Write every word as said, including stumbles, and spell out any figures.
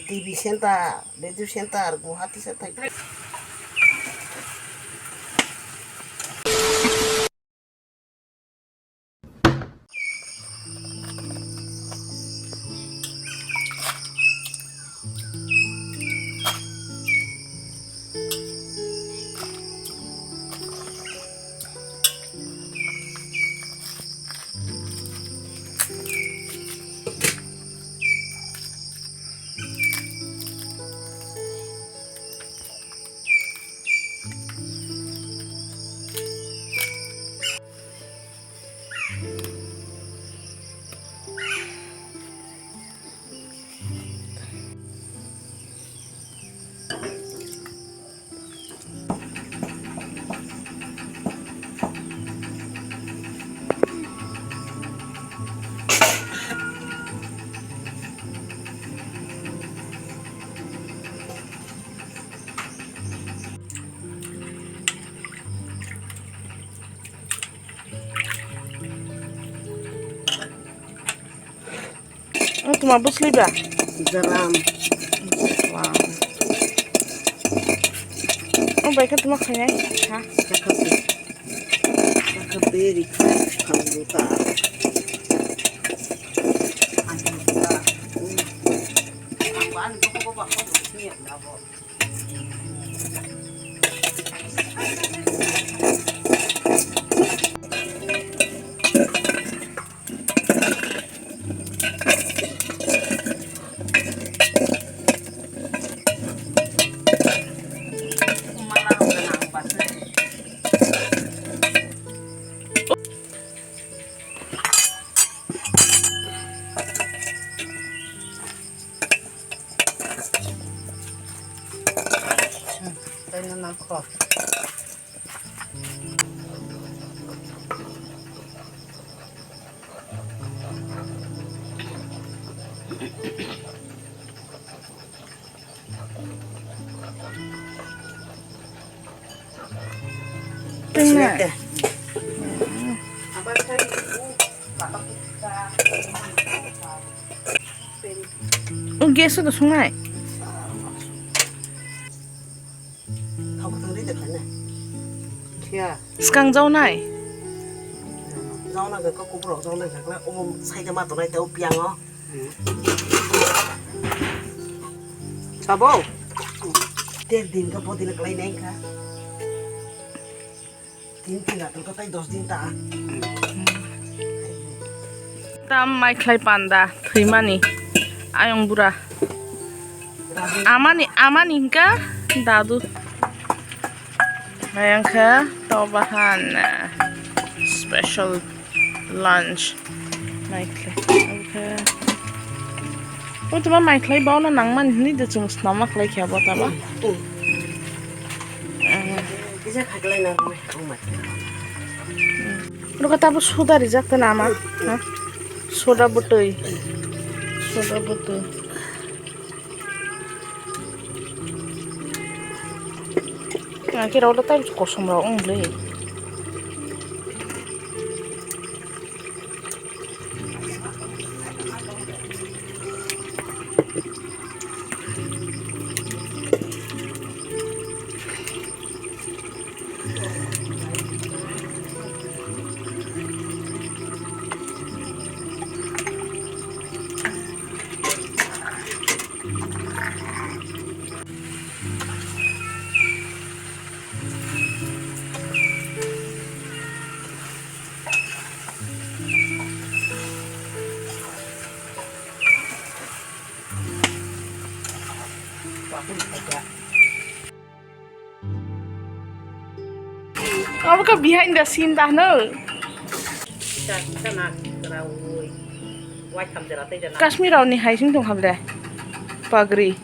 T V center, radio center, Guwahati center. O tuma bwsli ba? Jaram. Wow. O bai khe tuma khainai ha. Sakha be. Sakha be ri khai khamru ta. Ani ta. Ani ko ko ba ko ni ya na bo. Taino nangkho. Tengna. Sinek de. O gas o songnai. Thok thang ri de khaina. Khia. Skang jaunai. Jauna ga ko kubro jauna ga kla o sai de ma tonai te o piang o. Sabo? Ter din ka bodina kalai nai ka. Tin tin atur ka tai dos din ta. Tam mai khlai panda thwimani ayong bura. Amani, amani hingka dadu. Ayang kha to bahan, eh, special lunch. Mai khlai. Oke. O tuma mai khlai bauna nangmani hini de chwng snama khlai kha bo tama. Mm. Eh. Kisa khaklai na rw mai. Rwkha tabo soda rijak ta nama, ha? Soda bwtwi. Soda bwtwi. Ang khe rw tai kosom rok wng le. Abo khe behind the scene da hwno. Kisa, kisa na kwrawi. Wai tham jera tei jana. Kashmir rok ni hai sing tong kha ble. Pagri.